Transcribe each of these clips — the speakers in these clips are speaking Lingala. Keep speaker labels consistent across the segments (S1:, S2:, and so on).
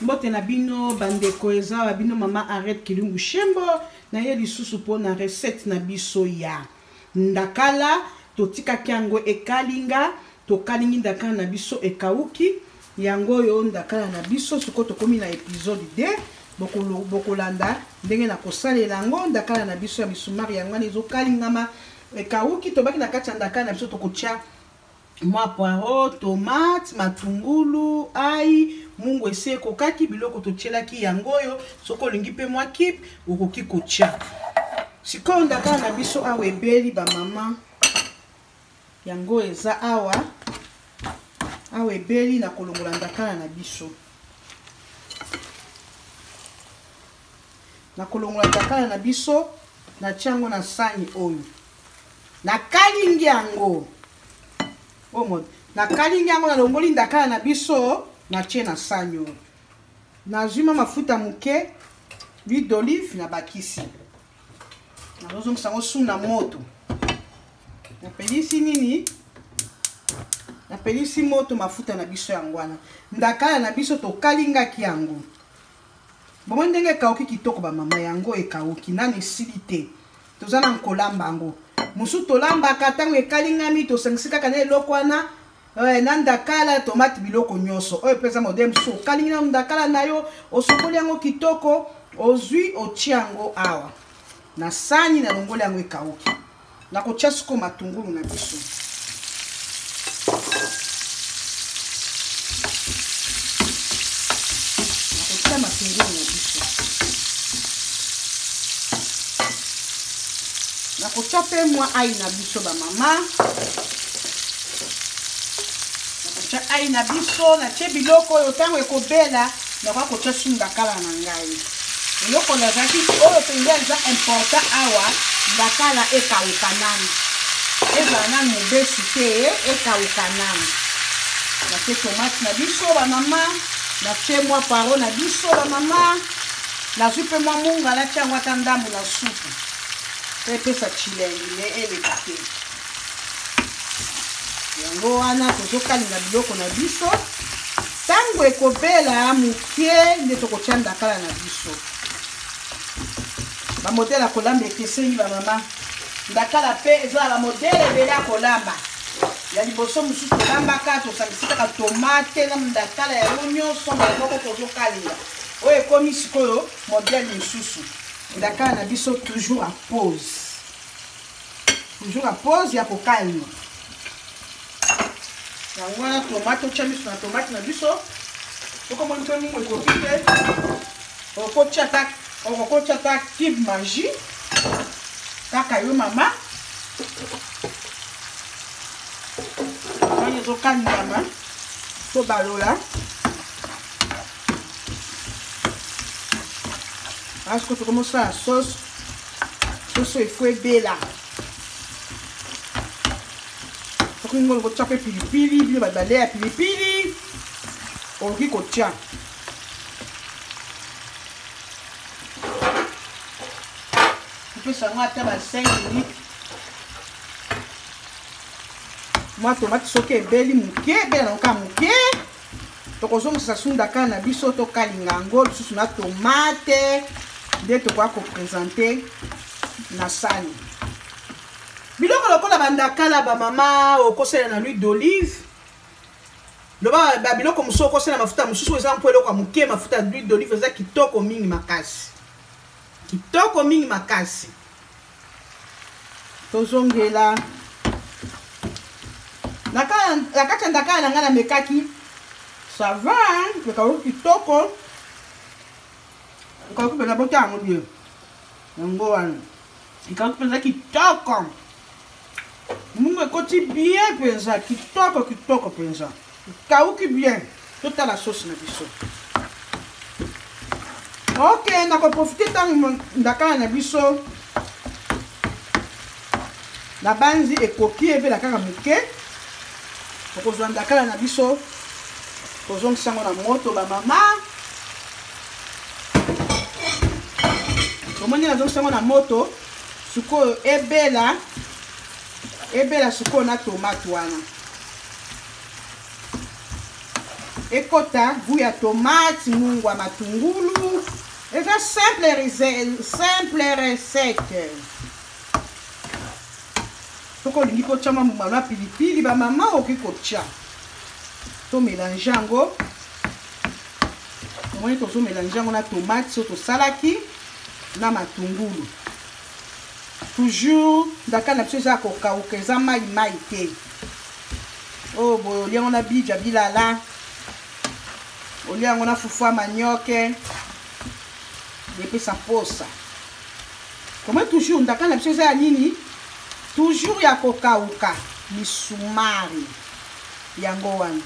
S1: Mbote na bino bandeko, eza wa bino mama Arrête Kilungu Shembo na ye lisusu mpo na recette na biso ya ndakala. Totikaki yango ekalinga, tokalingi ndakala na biso ekauki, yango oyo ndakala na biso. Sikoyo tokomi na episode 2, bokolanda ndenge na kosalela yango. Ndakala na biso ya misumari yango wana ezokalingama, ekauki. Tobaki na kati ya ndakala na biso tokotia mwa poireau, tomate, matungulu, ai, mungu esi ekokaki. Biloko totielaki yango oyo. Soki olingi mpe mwa kipe okoki kotia. Sikoyo ndakala na biso awa ebeli bamama, yango eza awa awa ebeli. Na kolongola ndakala na biso, na kolongola ndakala na biso, natia yango na sani oyo, nakalingi yango omo, nakalingi yango, nalongoli ndakala na biso, natie na sani oyo, nazwi mwa mafuta moke, huile d'olive, nabakisi, nazozongisa yango su na moto. Napelisi nini? Napelisi moto, mafuta na biso yango wana. Ndakala na biso tokalingaki yango, bomoi ndenge ekauki kitoko bamama, yango ekauki nanu esili te, toza na nkolamba yango mosusu. Tolambaka ntango ekalingami, tosangisi kaka na eloko wana na ndakala, tomate, biloko nyonso oyo. Mpe eza modele mosusu, okalingi nano ndakala na yo, osokoli yango kitoko, ozwi otia yango awa na sani. Nalongoli yango ekauki, nakotia sikoyo matungulu na biso. Nakotia matungulu na biso, nakotia mpe mwa ai na biso bamama, nakotia ai na biso. Natie biloko oyo, ntango ekobela nakoka kotia su ndakala na ngai. Eloko nazalaki oyo mpenza eza important awa, ndakala ekauka nanu, ezala nanu mobesu te, ekauka nanu. Natie tomate na biso bamama, natie mwa paro na biso bamama, nazwi mpe mwa munga, natia yango ata ndambu na supu mpe epesa chilengi, me eleka te. Yango wana tozokalinga biloko na biso. Ntango ekobela moke nde tokotia ndakala na biso. Bamodele ya kolamba ekeseni bamama, ndakala mpe eza na bamodele ebele ya kolamba. Ya liboso mosusu tolambaka, tosangisi kaka tomate na ndakala yango nyonso mbala moko, tozokalinga. Oyo ekomi sikoyo modele mosusu. Ndakala na biso toujours à pause, toujours à pause ya kokalinga. Yango wana tomate, otya miso na tomate na biso. Soki omoni mpe mungu ekoki te, okokotya ata cube magie kaka yo mama. Wana ezokalingama, tobalola asiko, tokomosala sauce. Soso efo ebela, soki ngolo kotya mpe pilipili, bino bato baleya pilipili, okoki kotya. Kopesa yango ata ba 5 minutes. Mwa tomate soki ebeli moke, ebela nango kaka moke, tokozongisa sundaka na biso, tokalinga yango lisusu na tomate, nde tokoya kopresente na sani. Biloko lokola bandakala bamama, okosala na l'huile d'olive, loba babiloko mosusu okosala mafuta mosusu, eza mpo eloko ya moke. Mafuta ya l'huile d'olive eza kitoko mingi makasi, kitoko mingi makasi. Tozongela na kati ya ndakala na ngai, namekaki, ça va, ekauki kitoko, ekauki mpenza. Bota yango bien, yango wana ekauki mpenza kitoko, mungu ekoti bien mpenza, kitoko kitoko mpenza, ekauki bien. Totala sauce na biso. Ok, nakoprofite ntango ndakala na biso na banzi ekoki ebela kaka moke, tokozwa ndakala na biso, tozongisa yango na moto bamama. Tomoni, nazongisa yango na moto sikoyo, ebela ebela sikoyo na tomate wana. Ekota goût ya tomate, mungwa, matungulu. Eza simple, simple recette. Soki olingi kotya mwa mbuma na pilipili, bamama okoki kotya. Tomélange yango. Omoni tozomélange yango na tomate so tosalaki na matungulu. Toujours ndakala na biso eza ya kokauka, eza mai mai te. Oyo boye olia yango na bija bilala, olia yango na fufu ya manioke, epesa posa. Comment toujours ndakala na biso eza ya nini? Toujours ya kokauka, misumari yango wana.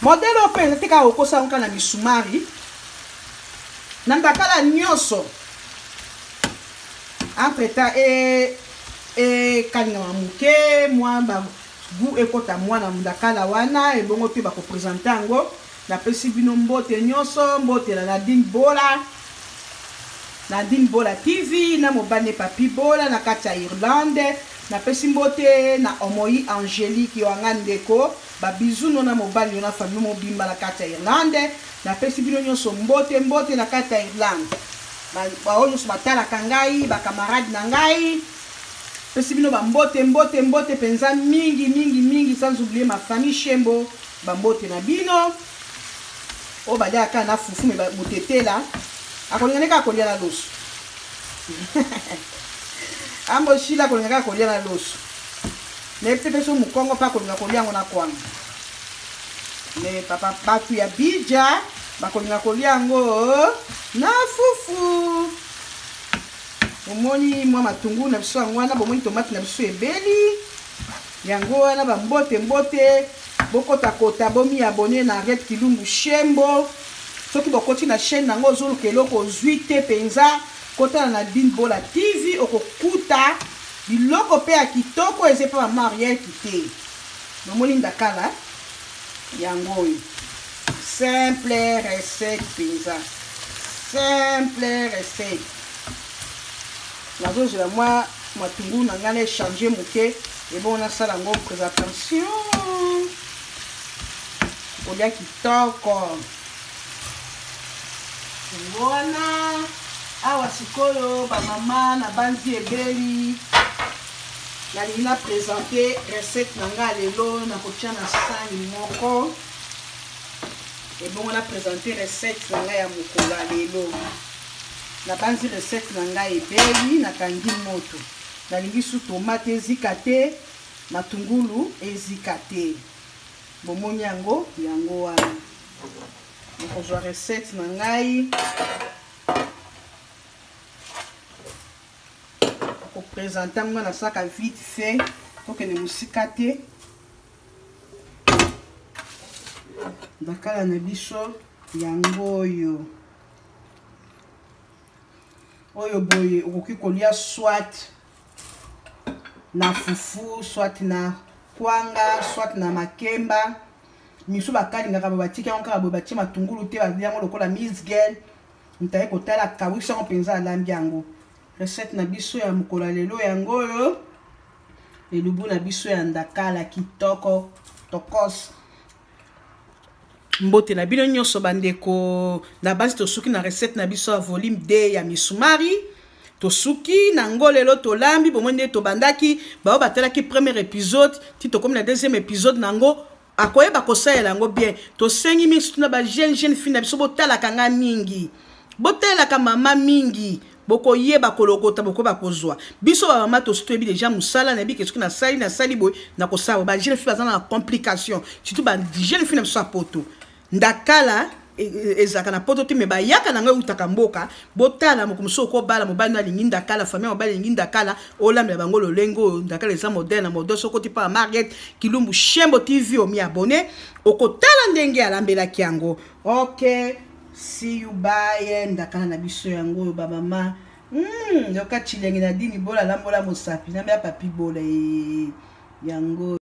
S1: Modèle oyo mpe eza te kaka kokosa yango kaka na misumari, na ndakala nyonso. Entre temps ekalingama moke, mwa ba goût ekota mwa na ndakala wana, ebongo mpe bakopresente yango. Napesi bino mbote nyonso, mbote na Nadine Bola, Nadine Bola TV, na mobali Papi Bola na kati ya Irlande. Napesi mbote na Omoi Angélique yoanga ndeko, babizuno na mobali yo na famille mobimba na kati ya Irlande. Napesi bino nyonso mbote, mbote na kati ya Irlande. Baoyo nyonso batalaka ngai, bakamarade na ngai, pesi bino bambote, mbote, mbote mpenza mingi mingi mingi, sans oublier ma famille Shembo, bambote na bino. Oyo baliaka na fufu me motetela akolinga nde kaka kolia na loso. Ambo shila akolinga kaka kolia na loso. Nayebi te mpe so mokongo mpe akolinga kolia yango na kwanga. Me papa bato ya bija bakolinga kolia yango na fufu. Omoni mwa matungulu na biso yango wana, bomoni tomate na biso ebeli yango wana. Bambote mbote, bokotakota, bomi abonné na Henriette Kilumbu Shembo. Soki bokoti na chaîne nango, ozoluka eloko ozwi te mpenza, kotala na Nadine Bola TV, okokuta biloko mpe ya kitoko eza epa mama Henriette te. Bomoni ndakala yango oyo, simple recette mpenza, simple recette. Nazozela mwa matungulu na ngai na échange moke, ebongo nasala yango présentation, kolia kitoko yango wana. Awa sikoyo bamama na banzi ebeli, nalingi na présente recette na ngai lelo. Nakotia na sani moko, ebongo na présente recette na ngai ya mokolo ya lelo. Nabanzi recette na ngai ebeli, nakangi moto. Nalingi su tomate ezika te, matungulu ezika te. Bomoni yango, yango wana nakozwa recette na ngai kopresente yango. Nasalaka vite fait, tokende mosika te. Ndakala na biso yango oyo. Oyo boye okoki kolia soit na fufu, soit na kwanga, soit na makemba. Misu bakalingaka boye, batiki yango kaka boye, batie matungulu te, balia yango lokola misgel. Moto aye kotala akawisi yango mpenza, alambi yango. Recette na biso ya mokolo ya lelo yango oyo, elubu na biso ya ndakala kitoko tokos. Mbote na bino nyonso bandeko na basi. Tosuki na recette na biso ya volume D ya misumari, tosuki nango lelo. Tolambi, bomoni nde tobandaki. Bao batalaki premier épisode ti tokomi na deuxième épisode nango, akoyeba kosalela yango bien. Tosengi mingi surtout na bajeune jeune fille na biso, botalaka nga mingi, botalelaka mama mingi, bokoyeba kolokota, bokoyeba kozwa. Biso bamama tosi toyebi déjà mosala. Nayebi ke soki nasali, nasali boye, nakosala. Bajeune fille baza na complication, surtout bajeune fille na biso ya poto. Ndakala ezalaka na poto te, me bayaka nango eutaka mboka. Botala, moko mosusu okobala, mobali no alingi ndakala, famille mobali alingi ndakala, olambela bango lolenge oyo. Ndakala eza modèle na modèle. Soki oti mpa Marget Kilumbu Shembo TV, omi abonné, okotala ndenge alambelaki yango. Ok, see you, bye. Ndakala na biso yango oyo, bamama. Yoka chilenge. Nadine Bola, lambola mosapi, nambela Papi Bola yango.